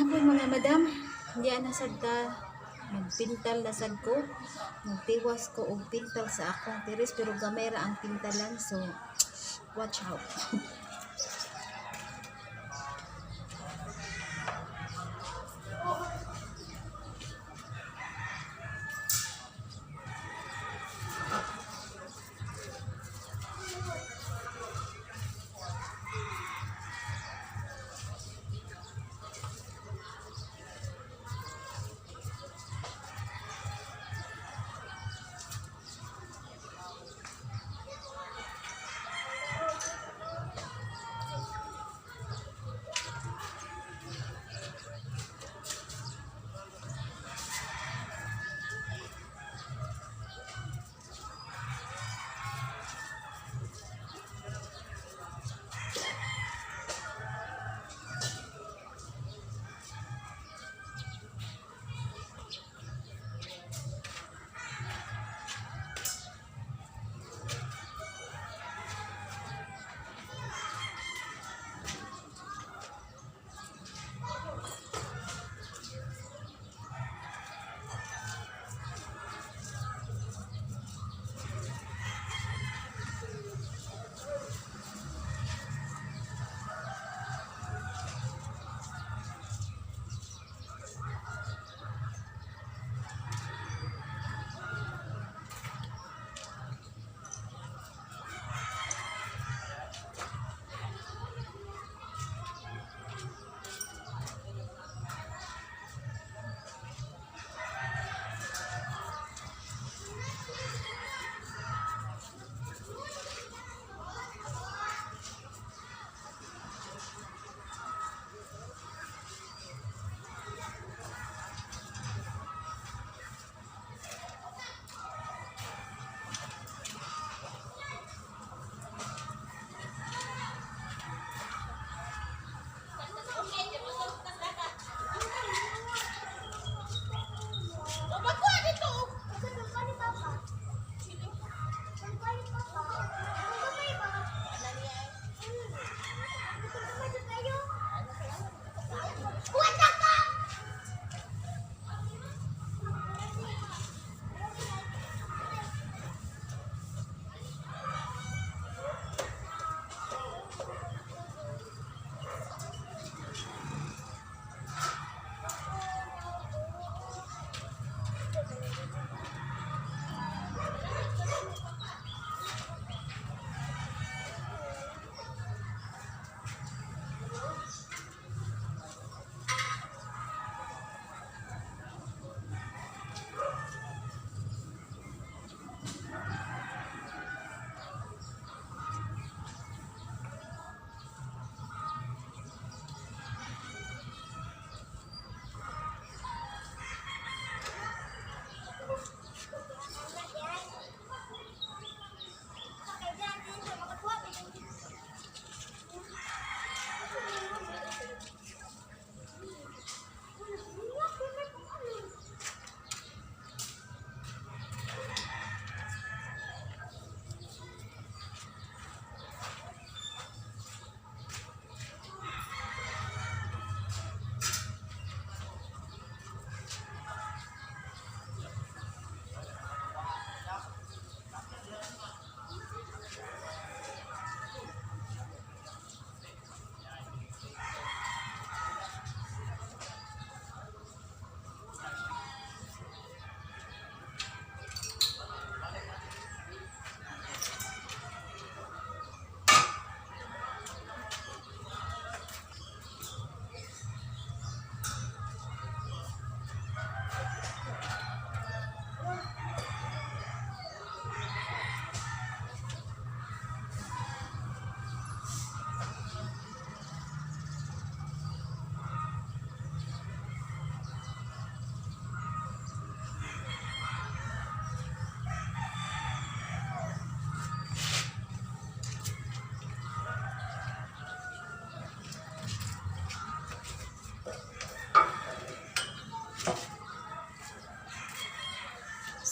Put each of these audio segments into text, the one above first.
Gihapon, mga madam. Diya na sad ta, magpintal na sad ko. Magtiwas ko og pintal sa akong tiris, pero gamay ra ang pintalan, so watch out.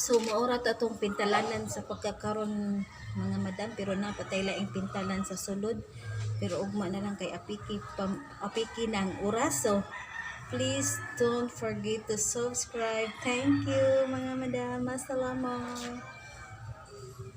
So maura ta atong pintalanan sa pagkakaron, mga madam, pero napatay laing pintalan sa sulod, pero ugma na lang kay apiki pam, apiki ng oras, so Please don't forget to subscribe. Thank you, mga madam. Assalamualaikum.